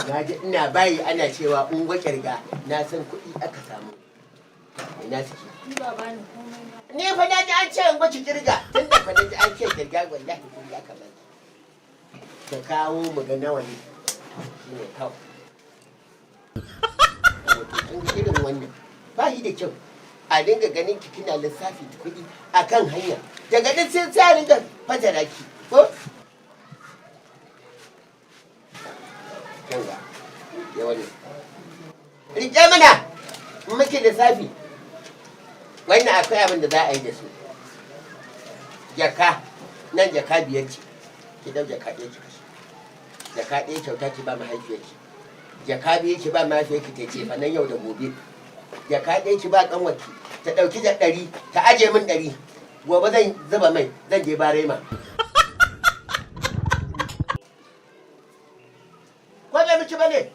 Na ji ina bayi ana cewa in kirga, na san kuɗi aka samu. Ina suke? Ni ba bani komai ba. Ni fa na ji an ce in gwaci kirga. Tun da fa na ji an ce kirga, wallahi kuɗi aka baki. Ka kawo mu ga nawa ne. Shi ne kawai. Wato kin ga irin wannan ba shi da kyau. A dinga ganin ki kina lissafi kuɗi a kan hanya. Daga nan sai a dinga fatara ki. Ko? Kin ga. Ya wannan. Rike mana! In muke lissafi. Wannan akwai abin da za a yi da su. Jaka, nan jaka 5 ce. Ki dau jaka 1 ki kashe. Jaka 1 kyauta ki ba mahaifiyarki. Jaka 2 ki ba mahaifiyarki ta ce fa nan yau da gobe. Jaka 1 ki ba kanwarki ta ɗauki da 100 ta aje min 100. Gobe zan zuba mai, zan je barema. Ko bai miki bane?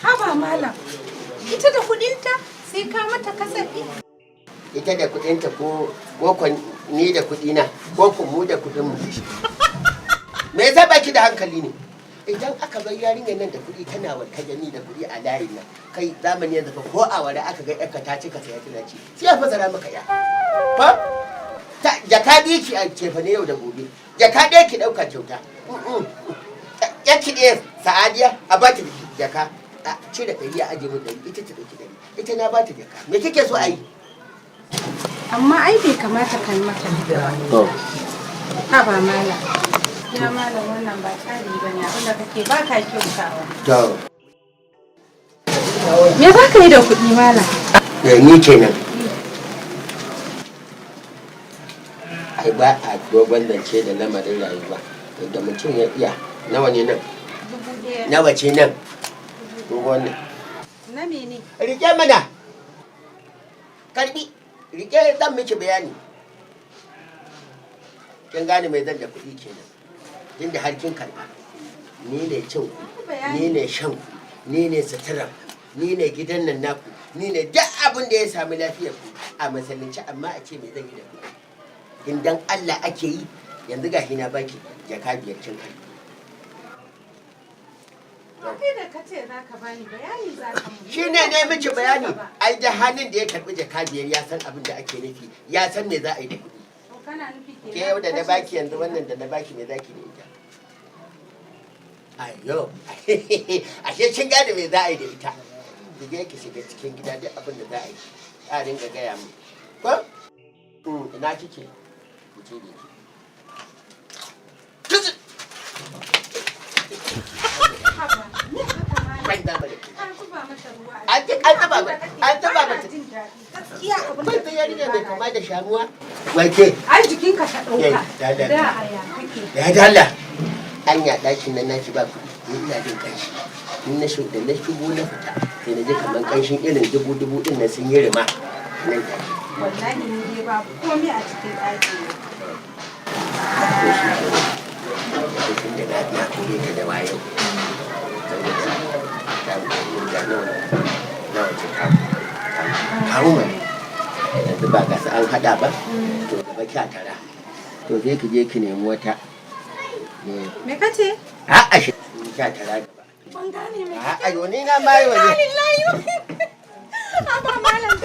Haba malam. Ita da kuɗinta sai ka mata kasafi. Ita da kuɗinta ko ni da kuɗina ko ku mu da kuɗinmu. Me yasa baki da hankali ne? Idan aka bar yarinyar nan da kuɗi tana warka jami da kuɗi a layin nan, kai, zamani yanzu fa ko a ware aka ga yarka ta cika saya tana ci, sai a fasara maka ya. Fa ta jaka 2 ki a cefa ne yau da gobe. Jaka 1 ki ɗauka kyauta. Yarki ɗaya Sa'adiya a ba ta jaka, a cire 100 a ajiye min 100, ita ta ɗauki 100, ita na ba ta jaka. Me kike so a yi? Amma ai bai kamata ka yi mata haka ba. Haba malam. Ya malam, wannan ba tsari ba ne, abinda kake ba ka kyautawa. To. Me za ka yi da kuɗi, malam? Ni kenan. Ai ba a dogon zance da lamarin rayuwa. Da mutum ya iya, nawa ne nan? 1000. Nawa ce nan? Wannan. Na mene? Rike mana. Karbi. Rike, zan miki bayani. Kin gane mai zan da kuɗi kenan. Tunda har kin karba. Ni ne cin ku, ni ne shan ku, ni ne suturar ku, ni ne gidan nan naku, ni ne duk abin da ya sami lafiyar ku a musulunci, amma a ce me zan yi da kuɗi? In dan Allah ake yi, yanzu gashi na baki jaka 5 kin karbi. Kai da ka ce za ka bani bayani, za ka mun. Shi ne ne miki bayani, ai da halin da ya karbi jaka 5 ya san abin da ake nufi, ya san me za a yi da kuɗi. To kana nufi kenan. Ke yau da na baki yanzu, wannan da na baki, me zaki da ita? Ayo, ashe kin gane me za a yi da ita. Ki je ki shiga cikin gida, duk abin da za a yi a dinga gaya mu. Ko ina kike? Ku ce da ki. Haba, me haka, malam? Ban da ba da ke. Ka zuba mata ruwa. An zuba mata, an zuba Ba na mata. jin daɗi. Gaskiya abin da Ban da yarinya mai kake kama da shamuwa. Wake. Ai jikinka ta ɗauka. Ke, da. Da a ya kake. Ya dalla. Anya ɗakin nan naki ba kuɗi. Ni ina jin kanshi. In na shigo da na shigo na fita, sai na ji kamar kanshin irin dubu dubu ɗin nan sun yi rima. Nan take. Wallahi ni dai babu komai a cikin ɗaki. To shi kenan. Tun da na kore ta da wayo. Saboda ta da nawa nawa ce kawo. Kawo mana. Yanzu ba gasa an haɗa ba. To gaba kya tara. To sai ki je ki nemi wata. Me ka ce? A'a, shi kya tara gaba. Ban gane me. A'a, yo ni na mai waje. Lillahi. Haba malam.